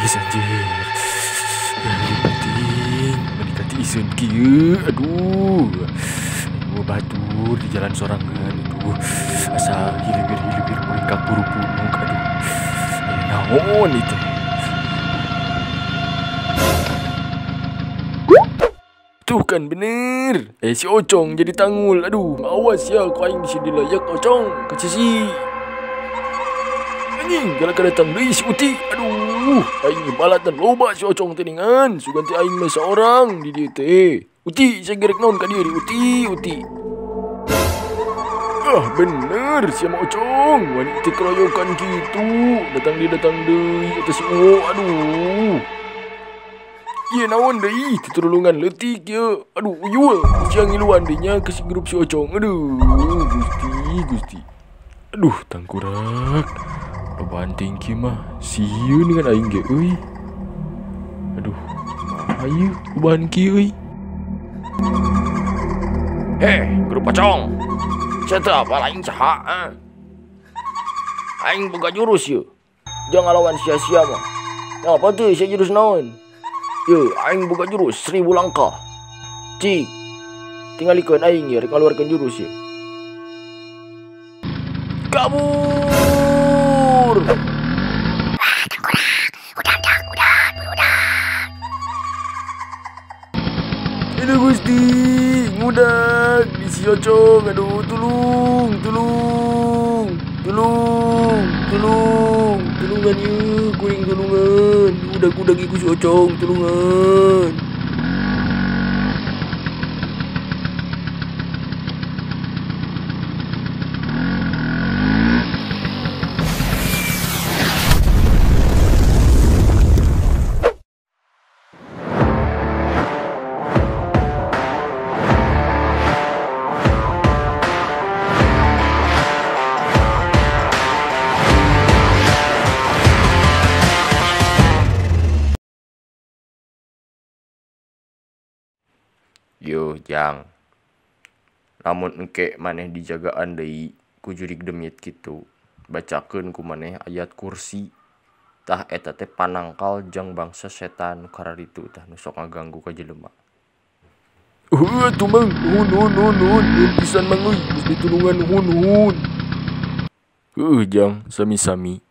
Tiis anjir. Penting mendekati iseun kieu. Aduh. Aduh batur di jalan sorangan aduh. Asa hilibir-hilibir muringkak buru punuk aduh. Naon itu? Tuh kan bener. Si Ocong jadi tangul. Aduh, awas ya ku aing bisa dilayak Ocong ke sisi. Anjing, galak datang deui si Uti. Aduh, aing balatan loba si Ocong teuningan. Sugan teh aing mah saorang di dieu teh. Uti, saya gerek naon ka dieu di Uti, Uti. Ah, bener si sama Ocong. Wani teh keroyokan kitu. Datang dia datang deui eta si Uwo. Aduh. Ieu naon deui titurulungan leutik ieu. Aduh, uyul. Sia ngiluan deui nya ke si grup si Ocong. Aduh, Gusti, Gusti. Aduh, tangkurak. Lobaan tingki mah sieun dengan aing ge euy. Aduh, kumaha ieu lobaan kieu euy. Heh, grup Ocong. Sia teh apal aing saha? Aing boga jurus ieu. Jangan lawan sia-sia mah. Nah, apa teh sia jurus naon? Ye, aing boga jurus 1000 langkah. Cik. Tingalikeun aing ye rek ngaluarkeun jurus ye. Kabur! Wah, tangkurak. Udah, udah, udah, udah. Aduh Gusti, ngudak di si Ocong. Aduh, tulung, tulung. Tulung, tulung, tulungan ye, kuring tulungan. Udah-udah iku si Ocong, tulungan. Yo jang, lamun engke maneh dijagaan deui ku jurig demit kitu, bacakeun ku maneh ayat kursi. Tah eta teh panangkal jang bangsa setan nu kararitu tah nu sok ngaganggu ka jelema. Heuh atuh mang, nuhun nuhun nuhun nuhun, nuhun pisan mang euy, geus ditulungan nuhun nuhun. Heuh jang, sami-sami.